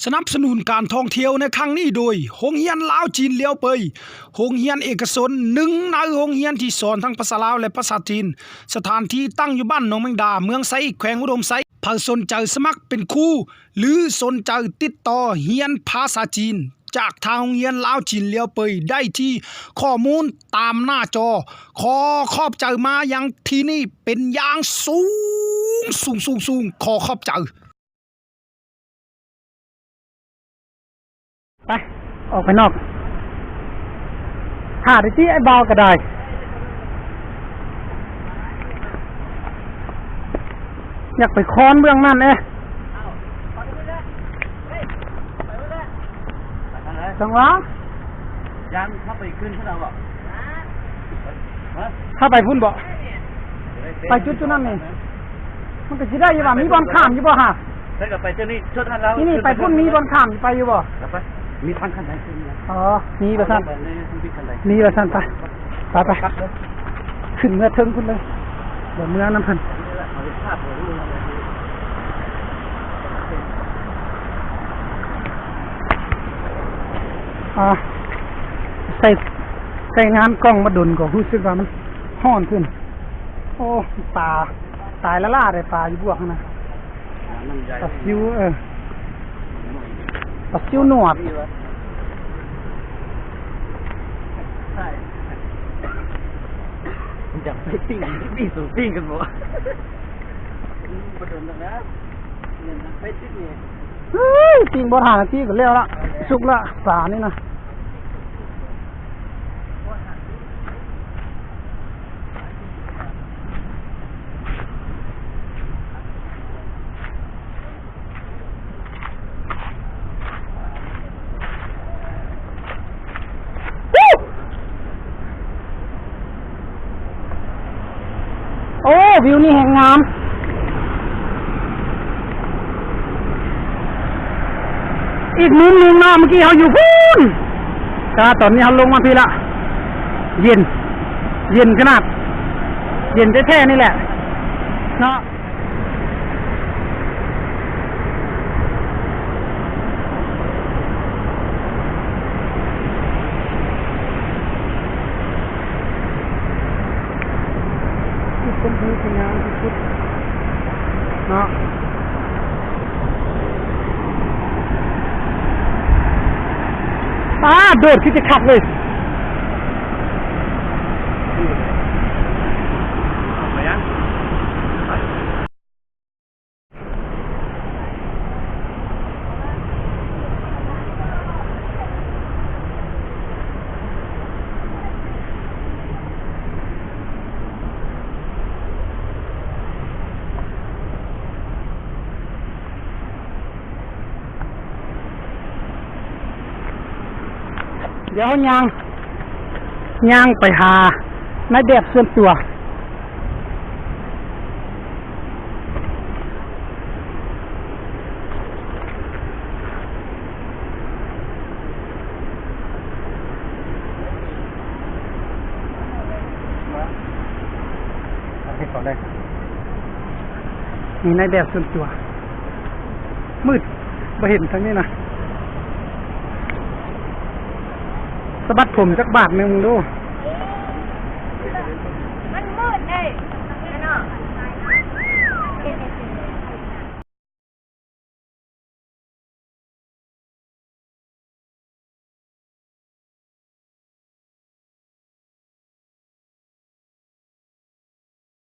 ສະໜັບສະໜູນການທ່ອງທ່ຽວໃນຄັ້ງນີ້ໂດຍ ໂຮງຮຽນລາວຈີນລຽວເປີຍ, ໂຮງຮຽນເອກະຊົນ ໜຶ່ງໃນໂຮງຮຽນທີ່ສອນທັງພາສາລາວ ແລະ ພາສາຈີນ. ສະຖານທີ່ຕັ້ງຢູ່ບ້ານໜອງແມງດາ, ເມືອງໄຊ, ແຂວງອຸດົມໄຊ. ໃຜສົນໃຈສະໝັກເປັນຄູ ຫຼື ສົນໃຈຕິດຕໍ່ຮຽນພາສາຈີນ ຈາກທາງໂຮງຮຽນລາວຈີນລຽວເປີຍໄດ້ທີ່ຂໍ້ມູນຕາມໜ້າຈໍ. ຂໍຂອບໃຈມາຍັງທີ່ນີ້ເປັນຢ່າງສູງ, ສູງ, ສູງ, ສູງ. ຂໍຂອບໃຈ. ໄປ ອອກໄປນອກ. ຖ້າໄດ້ຕິ ໄອ້ບ່າວກໍໄດ້. ຢາກໄປຄອນເບື້ອງນັ້ນເດ້. ຈັງຫວະ ຢ້ານເຂົ້າໄປຂຶ້ນພຸ້ນເອົາບໍ່? ຮະ? ເຂົ້າໄປພຸ້ນບໍ່? ໄປຈຸດຈຸດນັ້ນນີ້ ມັນກໍຊິໄດ້ຢູ່ວ່າ ມີບ່ອນຂ້າມຢູ່ບໍ່ຫາ? ເພິ່ນກໍໄປເທື່ອນີ້ ຈຸດຫັ້ນລາວ ນີ້ ນີ້ໄປພຸ້ນ ມີບ່ອນຂ້າມໄປຢູ່ບໍ່? ໄປ ມີທາງຂັ້ນໄດຂຶ້ນ. ອໍ ມີວ່າຊັ້ນ ໄປເລີຍ ມີຂັ້ນໄດ ມີວ່າຊັ້ນ. ໄປ ໄປ ໄປ ຂຶ້ນເມືອເທິງພຸ້ນເລີຍ ບໍ່ເມືອນຳເພິ່ນ. ອ່າ ໃສ່ ໃຊ້ງານກ້ອງມາດົນກໍຮູ້ສຶກວ່າມັນຮ້ອນຂຶ້ນ. ໂອ້ ປາຕາຍລ້າໆເດ້ ປາຢູ່ບວກຫັ້ນນະ. ປາຊິວ ເອີ ປາຊິວໜວດ. ຢາກໄປປີ້ງ ປີ້ງສູງປີ້ງກັນບໍ່? ບໍ່ດົນດອກນະ ໄປຕິດນີ້. ເຮີ້ຍ ປີ້ງບໍ່ຫ້ານາທີກໍແລ້ວລະ ສຸກລະ ປານີ້ນະ. ໂອ້ ວິວນີ້ແຮງງາມ. ອີກມຸມໜຶ່ງເນາະ ເມື່ອກີ້ເຮົາຢູ່ພຸ້ນ ແຕ່ວ່າຕອນນີ້ເຮົາລົງມາພີ້ລະ. ເຢັນ ເຢັນຂະໜາດ ເຢັນແທ້ໆນີ້ແຫຼະເນາະ. ຈຸດຊົມວິວທີ່ງາມທີ່ສຸດເນາະ. ປ້າ ໂດດຄືຈະຄັກເລີຍ. ດຽວເຮົາຍ່າງ ຍ່າງໄປຫານາຍແບບສ່ວນຕົວ. ນີ້ນາຍແບບສ່ວນຕົວ. ມືດ ບໍ່ເຫັນທາງນີ້ນະ. ສະບັດຜົມຈັກບາດໜຶ່ງເບິ່ງດູ.